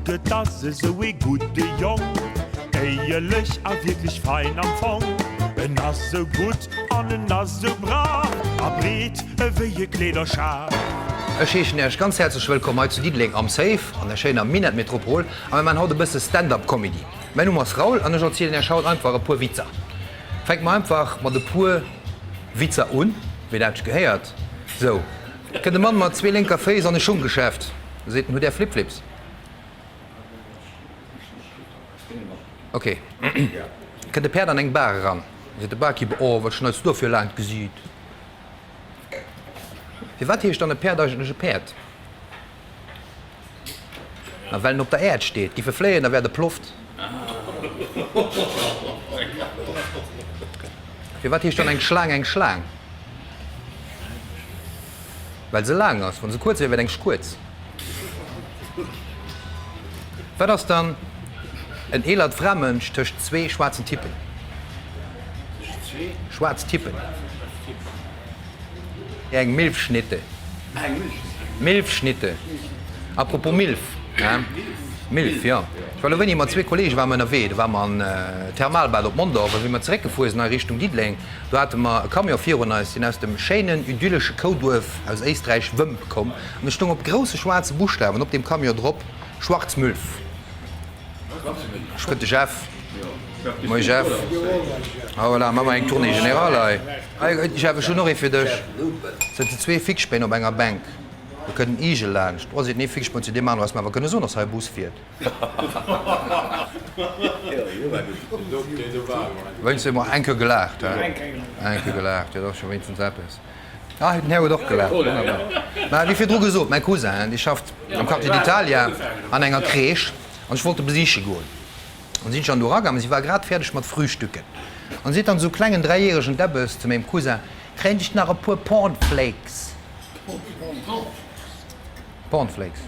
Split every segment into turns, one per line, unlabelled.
Kuck, et ass esou ee gudde Jong, éierlech a wierklech fein am Fong. En ass esou gutt an en ass esou brav a breet ewéi e Kleederschaf.
Ech heeschen Iech ganz häerzlech wëllkomm hei zu Diddeleng am Safe an der schéiner Minett-Metropol a mir maachen haut e bësse Stand-up Comedy. Mäin Numm ass Raoul an ech erzielen Iech haut einfach e puer Witzer. Fänke mer einfach mat e puer Witzer un, wéi dat sech gehéiert. Sou, kënnt e Mann mat zwee lénker Féiss an e Schunggeschäft. Da seet en, Hutt Där Flipflips? Ok. Kënnt e Päerd an eng Bar eran. Da seet de Barkeeper, Oh, wat schneits du do fir e laangt Gesiit? Firwat heescht dann e Päerd eigentlech e Päerd? Ma well en op der Äerd steet. Giff e fléien, da wär et e Plofft. Firwat heescht dann eng Schlaang eng Schlaang? Well se laang ass. Wann se kuerz wär, wär et eng Schkuerz. Wat ass dann en eelert Framënsch tëscht zwee schwaarzen Typen? Schwaarz Typen. Eng Milfschnitte. Milfschnitte. Apropos Milf, hein? Milf, jo. Ech war elo wéini mat zwee Kollege ware mer ënnerwee. Do ware mer an Thermalbad op Mondorf a wéi mer zeréckgefuer sinn a Richtung Diddeleng, do hate mer e Camion virun eis, deen aus dem schéinen, idyllesche Kouduerf aus Éisträich Wëmp koum. An et stoung op grousse schwaarze Buschtawen op deem Camion drop, Schwarzmülf. Ech kënnt de Jeff. Moie Jeff. Ah voilà, maache mer eng Tournée générale hei. Hei Jeff, ech hunn och ee fir dech. Sëtzen zwee Fixspéin op enger Bänk. Do kënnt en Igel laanscht. Oh, seet en, ee Fixspon zu deem aneren, du häss mer awer kënne soen, dass hei e Bus fiert. Wéinst hu mer eng Kéier gelaacht, he? Eng Kéier gelaacht, jo, dat ass scho wéinstens eppes. Ah, den Här huet och gelaacht, wonnerbar. Mä wéi virdru gesot, mäi Cousin, dee schafft am Quartier d'Italia an enger Crèche an ech wollt e besiche goen. An sinn ech an do eragaangen, si war grad fäerdeg mat Frühstücken an seet dann esou klengen dräijäregen Debbes zu mengem Cousin, Kréint ech nach e puer Pornflakes? Pornflakes?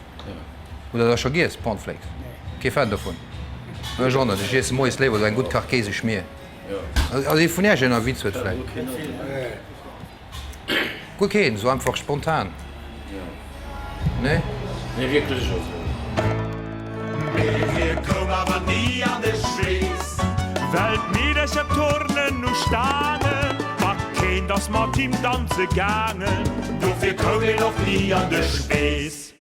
Hutt der dat scho giess, Pornflakes? Kee Fan dovun? Ech och net, ech iesse moies léiwer esou eng gutt Kach Kéiseschmier. Also ee vun Äech een e Witz huet vläicht? Guer keen, sou einfach spontan? Nee?
Nee wierklech also.
Mee hie koum awer ni an de Schweess. Well d'Meedercher turnen u Staangen, a keent ass mat him danze gaangen, dofir koum hien och ni an de Schweess.